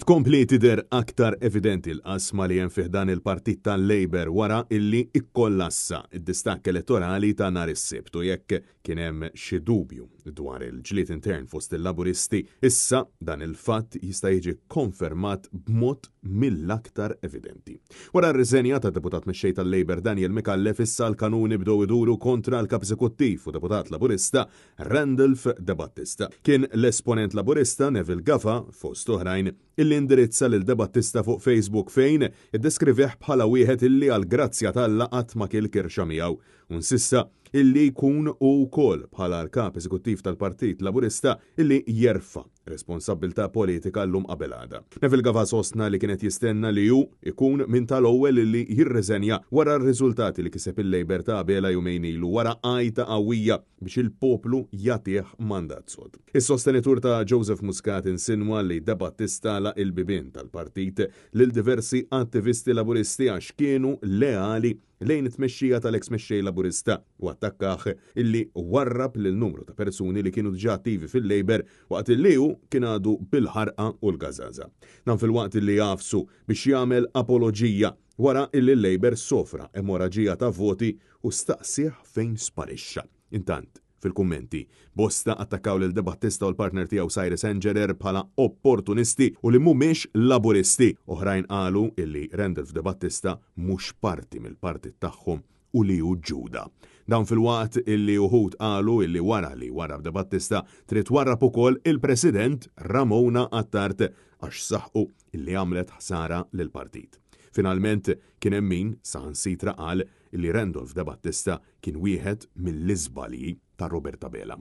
Tkompli tidher aktar evidenti l-qasma li hemm fi ħdan il-Partit tal-Labour wara illi ikkollassa d-distakk elettorali ta' nhar is-Sibt u jekk kien hemm xi dubju dwar il-ġlied intern fost il-Laburisti, issa dan il-fatt jista' jiġi kkonfermat b'mod mill-aktar evidenti. Wara r-riżenja tad-Deputat Mexxej tal-Labour Daniel Micallef issa l-kanuni bdew iduru kontra l-Kap Eżekuttiv u Deputat Laburista Randolph De Battista. Kien l-esponent Laburista Neville Gafa, fost oħrajn, illi indirizza lil De Battista fuq Facebook fejn iddeskrivih bħala wieħed illi għall-grazzja t'Alla qatt ma kiel kirxa miegħu u nsista illi jkun hu wkoll bħala l-Kap Eżekuttiv tal-Partit Laburista illi jerfa' responsabbiltà politika llum qabel għada. Neville Gafa sostna li kien qed jistenna li hu jkun minn tal-ewwel illi jirriżenja wara r-riżultati li kiseb il-Labour ta' Abela jumejn ilu wara għajta qawwija biex il-poplu jagħtih mandat sod. Is-sostenitur ta' Joseph Muscat insinwa li De Battista għalaq il-bibien tal-partit lil diversi attivisti Laburisti għax kienu leali lejn it-tmexxija tal-eks mexxej Laburista u attakkah illi warrab lil numru ta' persuni li kienu diġà attivi fil-Labour waqt illi hu kien għadu bil-ħarqa u l-gażaża. Dan filwaqt illi għafsu biex jagħmel apoloġija wara illi l-Labour sofra emoraġija ta' voti u staqsieh fejn sparixxa. Intant, fil-kummenti, bosta attakkaw lil De Battista u l-partner tiegħu Cyrus Engerer bħala opportunisti u li mhumiex Laburisti. Oħrajn qalu illi Randolph De Battista mhux parti mill-partit tagħhom u li hu Ġuda. Dan filwaqt illi uħud qalu illi wara li warrab De Battista trid twarrab ukoll il-President Ramona Attard għax saħqu illi għamlet ħsara lill-partit. Finalment kien hemm min saħansitra qal illi Randolph De Battista kien wieħed mill-iżbalji ta' Robert Abela.